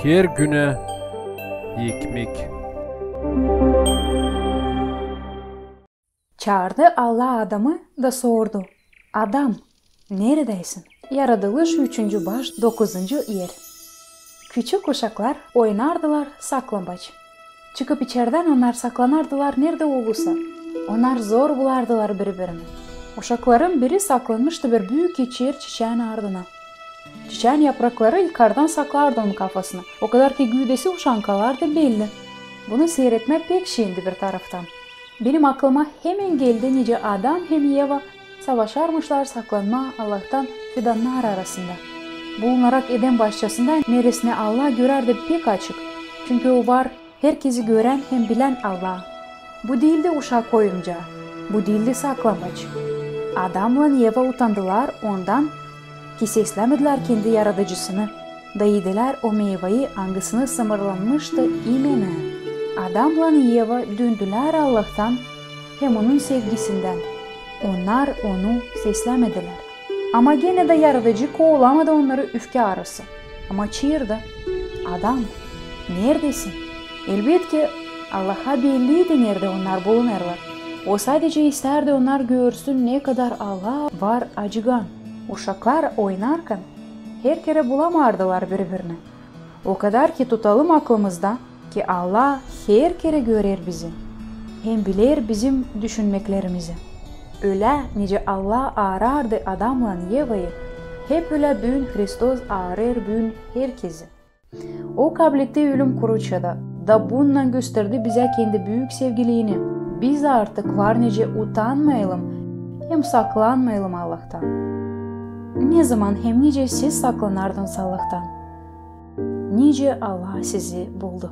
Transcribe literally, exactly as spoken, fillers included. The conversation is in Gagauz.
Her günä ekmek. Çaardı Allah Adamı da sordu: "Adam, neredäsin?" Yaradılış, üçüncü baş, dokuzuncu er. Küçük uşaklar oynardılar saklambaç. Çıkıp içerdän, onnar saklanardılar, neredä olursa. Onnar zor bulardılar biri-birini. Uşakların biri saklanmıştı bir büük içer çiçään ardına. Çiçään yaprakları yukardan saklardı onun kafasını. O kadar ki güüdesi uşan kalardı belli. Bunu siiretmää pek şiindi bir taraftan. Benim aklıma hemen geldi, nicä Adam hem Eva savaşarmışlar saklanmaa Allahtan fidannar arasında, bulunarak Eden başçasında, neresinä Allah görärdi pek açık, çünkü o var herkezi görän hem bilän Allah. Bu diildi uşak oyuncaı, bu diildi saklambaç. Adamlan Eva utandılar ondan, ki seslämedilär kendi Yaradıcısını, da iidilär o meyvayı, angısını sımırlanmıştı imeni. Adamlan Eva döndülär Allahtan hem Onun sevgisindän. Onnar Onu seslämedilär. Ama genä dä Yaradıcı koolamadı onnarı üfkä arası, ama çaardı: "Adam, neredesin?" Elbetki, Allaha belliydi, neredä onnar bulunêrlar. O sadecä istärdi, onnar görsün, ne kadar Allah var acıgan. Uşaklar oynarkan her kerä bulamardılar biri-birini. O kadar ki tutalım aklımızda, ki Allah her kerä görer bizi hem biler bizim düşünmeklerimizi. Ölä nicä Allah aarardı Adamlan Evayı, hep ölä büün Hristos aarêr büün herkezi. O kabletti ölüm kruçada, da bunnan gösterdi bizä kendi büük sevgiliini. Biz artık var nicä utanmayalım hem saklanmayalım Allahtan. Ne zaman hem nicä siz saklanardınız Allahtan? Nicä Allah sizi buldu?